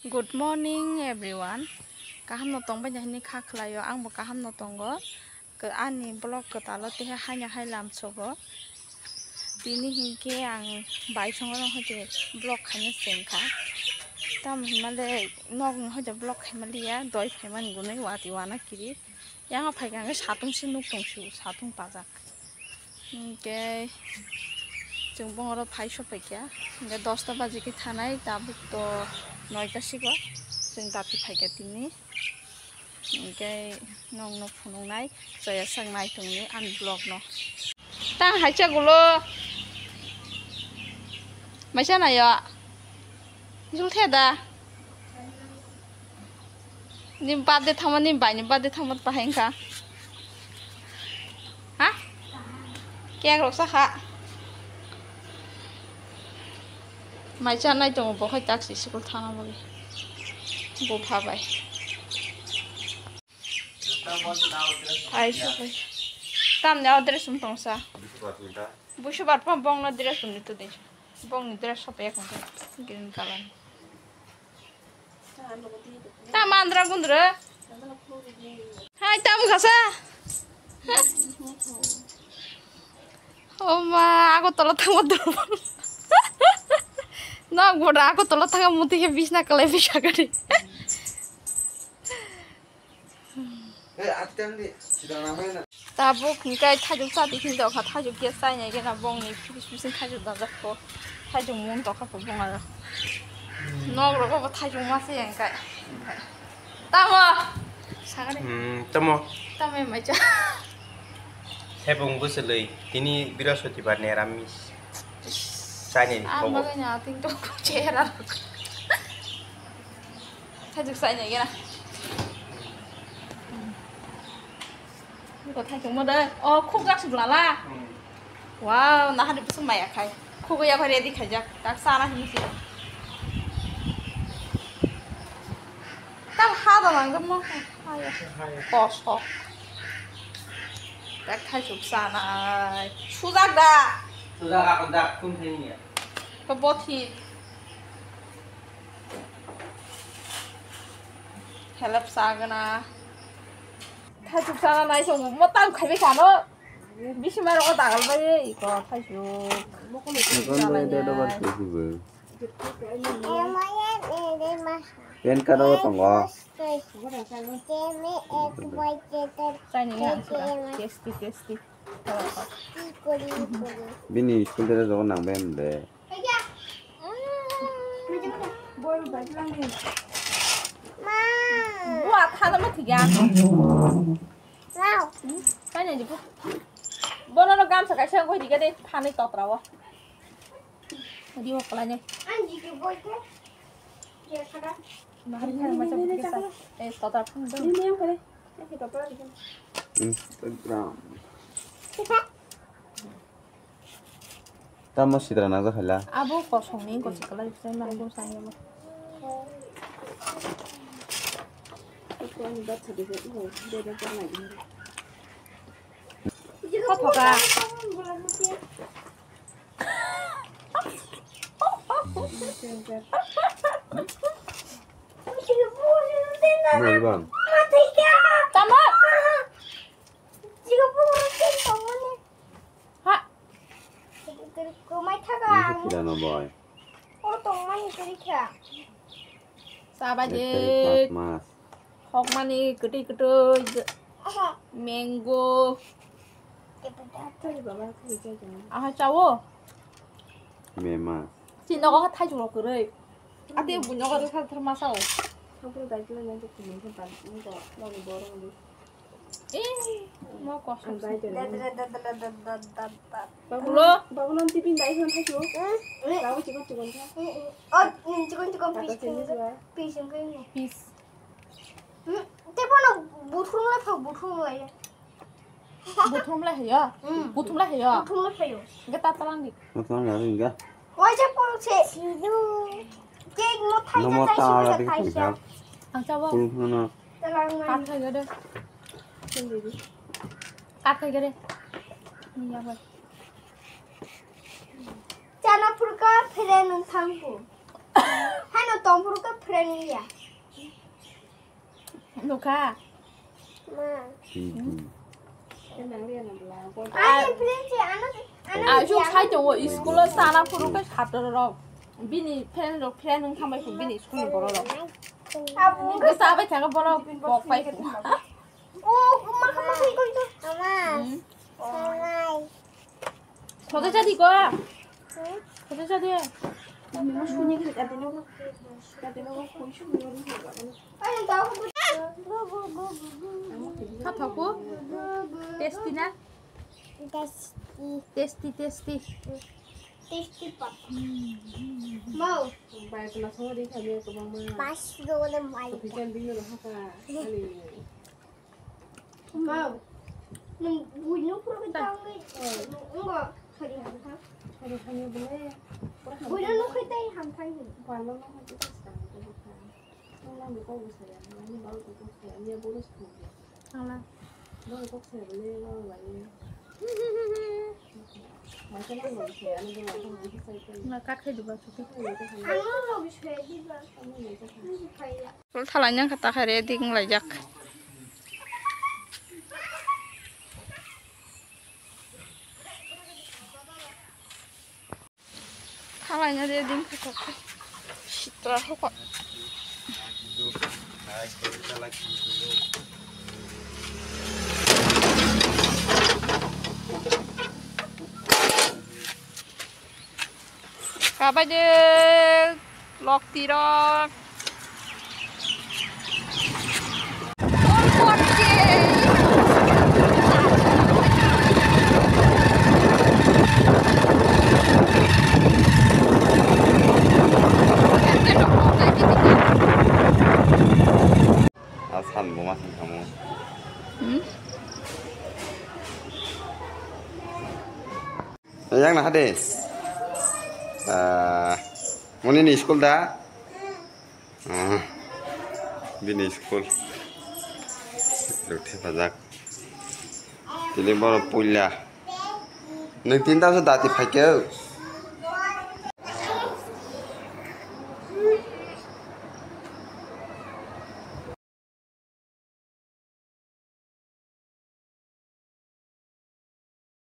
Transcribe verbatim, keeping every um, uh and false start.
Good morning everyone. Kaham no tongbai na hini kha khlaio, ang bo kaham no tongo. Ke ani vlog kwtalo teha haina hai lamsogo. Tini hinkhe ang bai songo no hoite vlog khaina sengkha. Tam hinmale nog no hoite vlog khaimaliya, doi phaimani gunai wati wana kiri. Yang phaikha hwnkhe satung se nuk tong su, satung pajak. Hwnkhe chwng bongoro phai sophaikha. Hwnkhe dosta baji khe thanai, tabuk to noita sigo. Chwng dati phaikha tini. Hwnkhe nokno phunuknai, chaya sak nai tongni ani vlog no. Tang hai cha gulo. Maisa nayo. Jul the da. Ni birthday thangma, ni bai ni birthday thangma ta hai wngkha. Ha? Cake rok sakha. Mai cha nai tongo bo khai taksi school thangna bagwi. Bo pha bai. Ai, sokoi. Tamni o dress wng tong sa. Busubar pha bongno dress wngni tu din. Bongni dress sopa ya kong green color. Ta mandra gundra. Hai, tam khasa. O ma, ako tolo thangma dum. Nok boda ako tolo thangma muti ke bisna kalai bisa kari. Tabuk hingkai thaijuk chati khin tokha, thaijuk khe chainai gena bongni fris bising thaijuk dajak kho, thaijuk mung tokha kho bong aro. Nok rogo bo thaijuk ma se hingkai. Tamo? Sagare. Hmm, tamo? Tamo mai cha. Thebung bwswlwi tini Brihospatibar neramis. Chainai. Ang bobo. Bagwi na ting tok chera. Thaijuk sai nai gena. Ko thaijuk mo dai. O khuk jak suk lala. Hmm. Wow, nahani bwswk maya khai. Khuk ya khai ready khaijak. Tak sana hini si. Tak ha da nang mo. Haya. Haya. Kosok. Tak thaijuk sanai. Sujak da. Sujak, ako dak kum thai ni. Ko bothi. Help sagana. Thaichuk sana nai song mo tam khaibe kano. Bisi maro ko dagal bai ko thaichuk. Mo ko ni. Pen kada tongo. Chai ni ya. Tasty, tasty. Bini school dress rok nang bai de. Bua thana ma thiga. Kaina jibo. Bono no gamsa kaisa goi diga de thani totra o. Di o kala ne. Mahari thang ma chak kisa. Eh, totra thang do. Instagram. Tamo sidra nang jakhaila. Abo kosong ni kosi kalai sai ma bo sai ma. Ko thoka. Nai bang. Tamo. Ha. Kumai thaga. Ini sih tidak no boy. Oro tongmani kwrwi kha. Chaba de. Ek tarik pas mas. Hokmani kwtwi kwtwi. Aha. Mango. Aha, chawo. Mema. Chini nogo kha thaichung rok kwrwi. Ati buino kha thar thar ma sao. Eh, mo kosong. Babulo. Babulo, tipin dai hon thaichu. Babu chikon chikon kha. Oh, chikon chikon. Tata chini jua. Pis. Tebono buthum lai pha, buthum lai. Buthum lai hayo. Buthum lai hayo. Buthum lai hayo. Gata talang di. Buthum lai hayo. Wajah pun se. Cake mo thai. Nomo thai tala thai di thai. Ang chabo. Pun hana. Talang mai. Kat khai gade. Kat khai gade. Ni ya bai. Chana purka phire nung thangku. Hano tongphuru khe friend ya. Nukha. Ma. Hmm, hmm. Ani friend se ano, ano Asuk ya. Sai tongo school o chana phuru khe sator rok. Bini friend rok friend wng thambai kho bini school ni borok rok. Abu. Bini khe chabai thangkhe borok bok pai kho. O, ma, ma, ma, ma, ma. Hmm. Sanai. Khoto jadi ko. Hmm? Khoto jadi. Kha thok ko. Tasty na? Tasty. Tasty, tasty. Tasty pop. Mau. Bai kena songri kami aku mama. Pas dole mai. Tapi kan bingung apa? Ani. Ma, nwng buino phuru khe tangwi, nwng, nwng bo khari hamthang. Khari hamya bole. Buino nukhe tei hamthang ni. Balo no hati khe swkang khe bwkha. Nwng nang kok bwsaya, nang balo kok bwsaya, niya bono swkang khe. Thangla. Bono kok saya bole, bono bai. Maisa nang bo saya, ano bono kok bwsaya. Na kat khai duba suti. Ano rok saya diba. Ano bo saya. Ano bo saya. Ul thala nyang kata kare ding laijak. Thala nya de ding kata kare. Sitra hokot. Kabai de lok tirok. A san bo ma san kamo. Hmm? Yang nah de. Ah, moni ni school da? Ah, bini school. Ruthe pajak. Tili boro puila. Nwng tinta so dati phaikhe.